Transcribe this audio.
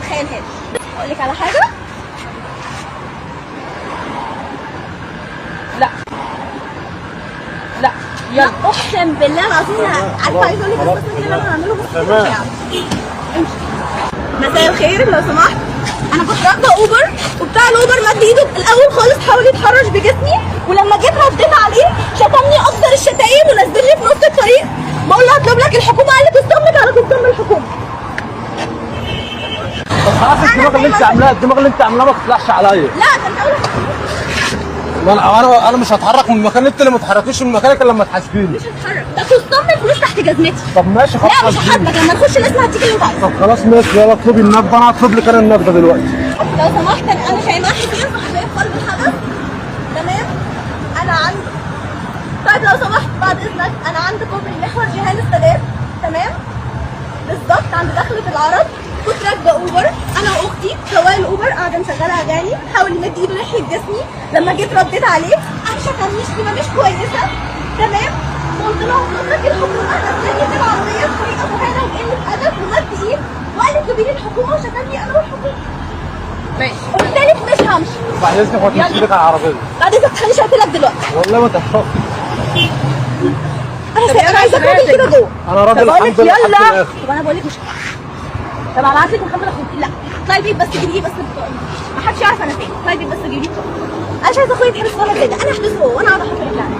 تتخيلهاش. اقول لك على حاجة، لا لا لا اقسم بالله العظيم عارفه عايزه اقول لك، بس اللي انا هعمله بس تمام. امشي. مساء الخير، لو سمحت انا كنت راكبه اوبر، وبتاع الاوبر مد ايده الاول خالص حاول يتحرش بجسمي، ولما جيت رديت عليه شتمني اكتر الشتايم ونزلني في نص الطريق. بقول له هطلب لك الحكومه، قال لي تصدمك على تصدم الحكومه. طب خلاص، الدماغ اللي انت عاملاها، الدماغ اللي انت عاملاها ما تطلعش عليا. لا ده انت اول. ما انا مش هتحرك من مكان، انت اللي ما تتحركيش من مكانك الا لما تحاسبيني. مش هتحرك، ده تصدم الفلوس تحت جزمتي. طب ماشي خلاص. لا مش هحاسبك، لما نخش الاسم هديك اللي انت عايزه. طب خلاص ماشي، يلا اطلبي النجدة، انا هطلب لك انا النجدة دلوقتي. لو سمحت انا شيماء حسين صحفية في قلب الحدث، تمام؟ انا عند، طيب لو سمحت بعد اذنك، انا عند كوبري محور جيهان السادات، تمام؟ بالظبط عند دخلة العرب. كنت راكبه اوبر انا واختي، سواق الاوبر قاعدة مشغله اغاني، حاول يمد ايده ناحية جسمي، لما جيت رديت عليه قام شتمني شتيمه مش كويسه، تمام؟ قلت له هطلب لك الحكومه، نزلني من العربية بطريقة مهانة وقلة ادب ومد ايد وقال اطلبي لي الحكومة وشتمني انا والحكومة. ماشي. قلت لك مش همشي. بعد اذنك ما تمشي لك على العربية. بعد اذنك تخلينيش اقتلك دلوقتي. والله ما تخافي. انا عايزاك راجل كده جوه. انا راجل طب أقول الحمد لك لله لحد يلا. الاخر. طب انا بقول لك مش، طب هبعت لك محمد اخوك. لا اطلعي البيت بس جيبي لي بس البطاقه، ما حدش يعرف انا فين. اطلعي البيت بس جيبي لي البطاقه. انا مش عايزه اخويا يتحبس ولا كده، انا هحبسه هو وانا قاعدة احط رجلي عليه.